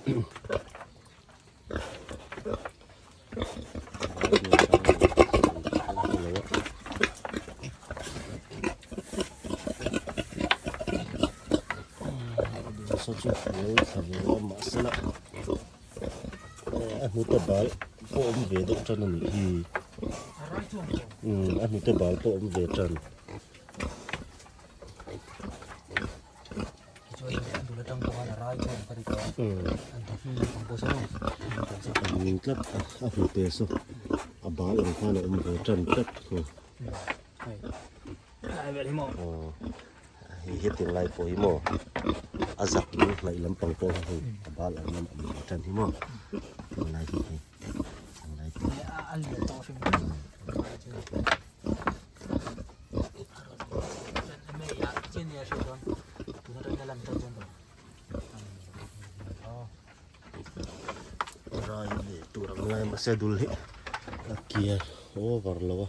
Saw chu lo thla ve a mahsela a hnute bal pawh awm ve deuh tan a nih hi umm a hnute bal pawh awm ve tan. Ning tlat a hnute saw a bal ang khan a awm ve tan tlat thung. Hei hetiang lai pawh hi maw a zak lung hnaih lampang pawh hi hei a bal ang hian a awm ve tan hi maw hetiang lai hi hei hetiang lai te rai leh tur ang lai mahse dul hi a kiar over lo a.